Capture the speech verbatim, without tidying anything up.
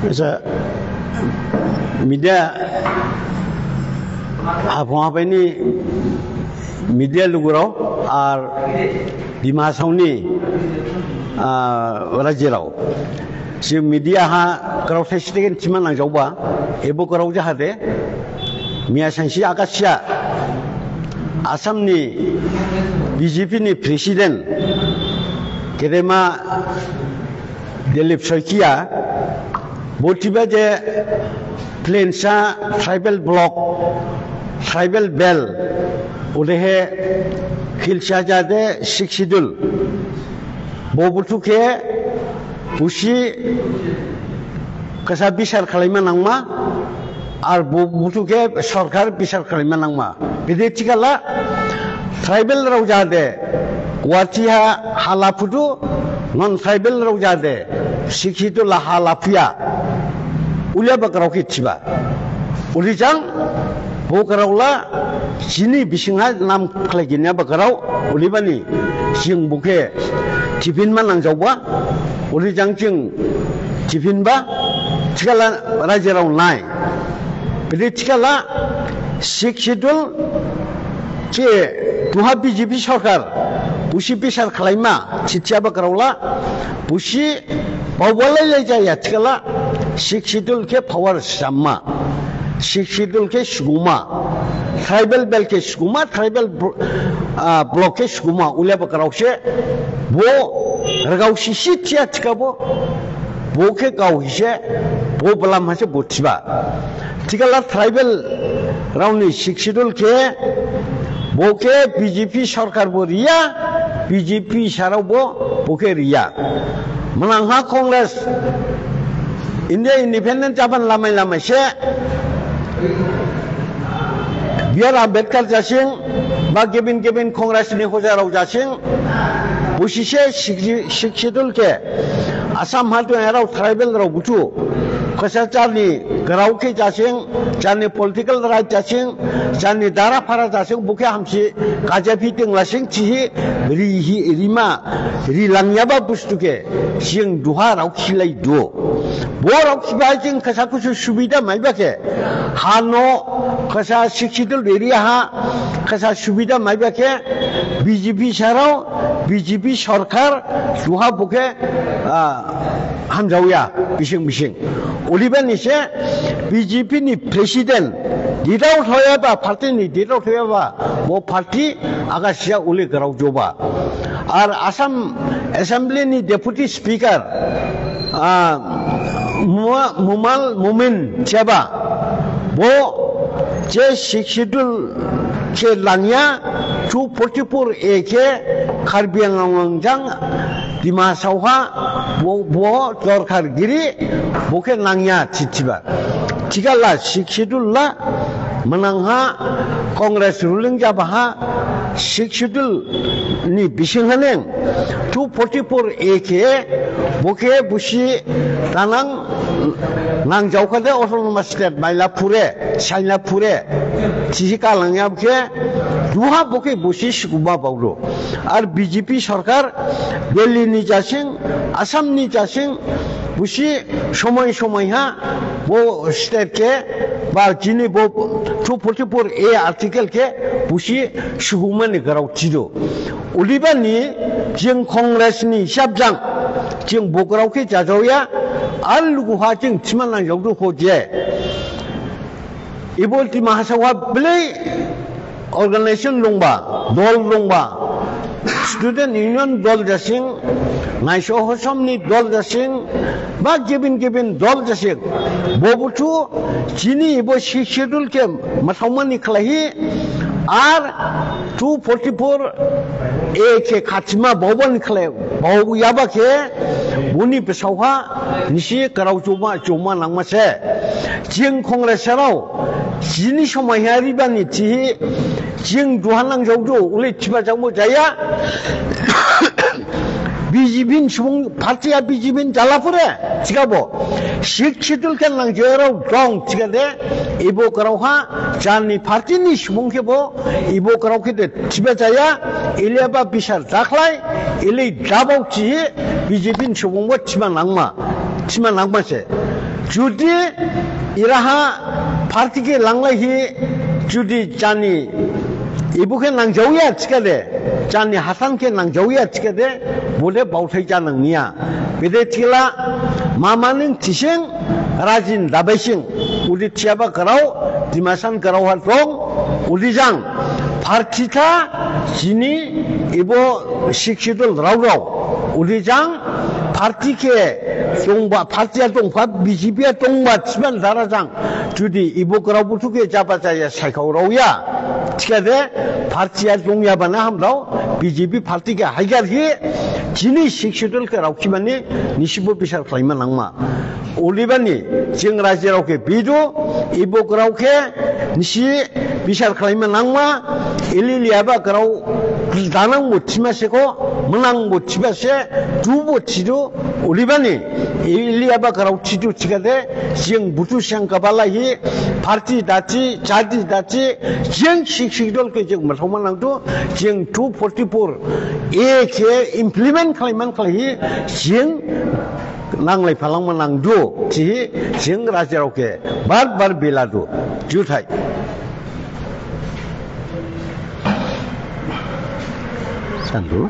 Acha, media, Haphung habaini media lugurao, ar Dima Hasao ni, ah, rajirao. Si media ha grao thaisi thikhen thima nangjaoba, ebo grao jahade, miya sainsi August ha, Assam ni B J P ni president, gedema Dilip Saikia, bo thiba je plains ha tribal block, tribal belt, odehe hills ha jade sixth schedule. Bo buthu khe busi khasa bisar khlaima nangma, ar bo buthu khe sorkar bisar khlaima nangma. Bede thikhala, tribal rao jade, Guwahati ha ha laphudu, non tribal rao jade, sixth schedule ha ha laphuya. Uliyaba grao khe thiba. Uli jang, bo grao la, jini bising ha nam khlaiginyaba grao, ulibani, jing bo khe thiphinma nangjaoba, uli jang jing thiphinba, thikhala rajirao nai. Bede thikhala, sixth schedule khe duha B J P sorkar, busi bisar khlaima, thithiyaba grao la, busi baobalai lai jaya thikhala, sixth schedule khe power samma, sixth schedule khe suguma, tribal belt khe suguma, tribal blo-, ah, block khe suguma, uliyaba grao se, bo, ragao sisi thiya thikhabo, bo khe gao hise, bo balam hase bo thiba. Thikhala tribal rao ni sixth schedule khe, bo khe B J P sorkar bo riya, B J P sarao bo, bo khe riya. Manang ha Congress, India independent jaban lamai lamai se, B R Ambedkar jasing, ba gibin gibin Congress ni hojarao jasing, busi se sixth, sixth schedule khe, Assam ha dongyarao tribal rao buthu, khasa jarni grao khe jasing, jarni political right jasing, jarni dara phara jasing, bo khe hamsi, khaja phi thing lasing thihi, rihi, rima, rilangyaba bustu khe, jing duha rao khilaidu. Bo rao khiba jing khasa khusu subida maiba khe, ha no, khasa sixth schedule area ha, khasa subida maiba khe, B J P sarao, B J P sorkar, duha bo khe, ah, hamjaoya, bising bising. Ulibani se, B J P ni president, didao thoyaba, party ni didao thoyaba, bo party, August ha uli grao joba. Ar Assam Assembly ni Deputy Speaker, ah, Mu-, Mumal Mumin thiyaba, bo je sixth schedule khe langya, two forty-four A khe Karbi Anglong jang Dima Hasao ha bo, bo dorkar giri, bo khe nangya thithiba. Thikhala sixth schedule la, manang ha Congress ruling jaba ha, sixth schedule ni bising ha neng, two forty-four A khe, bo khe busi danang nangjaokhade autonomous state maila phure, sainla phure, thihi khalangyaba khe, duha bo khe busi suguma baodu. Ar B J P sorkar, Delhi ni jasing, Assam ni jasing, busi somoi somoi ha, bo state khe, ba jini bo two forty-four A article khe, busi sugumani grao thidu. Ulibani, jing Congress ni hisab jang, jing bo grao khe jajaoya, ar lugu ha jing thima nangjaodu ho je. Ebo Dima Hasao ha belai organization dongba, dol dongba, student union dol jasing, Naisho Hosom ni dol jasing, ba gibin gibin dol jasing. Bo buthu jini ebo sixth schedule khe mathaomani khlaihi, ar two forty-four A khe khathima baobani khlai, baoyaba khe, boni basao ha, nisi grao joma, joma nangma se. Jing Congress sarao, jini somoi ha ribani thihi, jing duha nangjaodu, ulei thiba jangbo jaya. B J P ni subung, party ha B J P ni jala phure, thikhabo. Sixth schedule khe nangjaoyarao dong, thikhade, ebo grao ha, jarni party ni subung khebo, ebo grao khe de thiba jaya, eleba bisar dakhlai, elei dabao thihi, B J P ni subungbo thiba nangma. Thima nangma se. Judi eraha party khe langlaihi, judi jani ebo khe nangjaoya thikhade, jani hasan khe nangjaoya thikhade, bode baothai janang niya. Bede thikhala, mama ning thising, rajini dabaising, uli thiyaba grao, Dimasa ni grao ha dong, uli jang, party tha, jini ebo sixth schedule rao rao, uli jang, party khe dongba, party ha dongba, B J P ha dongba, thiban dara jang, judi ebo grao buthu khe jaba jaya saikhao raoya, thikhade, party ha dongyaba na hamrao, B J P party khe haigarhi, jini sixth schedule khe raokhimani, nisibo bisar khlaima nangma. Odebani, jing rajirao khe bidu, ebo grao khe, nisi bisar khlaima nangma, elei liyaba grao, danangbo thima sekho, manangbo thiba se, dubo thidu, odebani, elei liyaba grao thidu thikhade, jing buthu sengkhabalaihi, party dathi, jati dathi, jing sixth schedule khe jing mathaoma nangdu, jing two forty four A khe implement khlaima khlaihi, jing nanglai phalangma nangdu, thihi, jing rajirao khe, bar bar biladu, juthai. Sandu.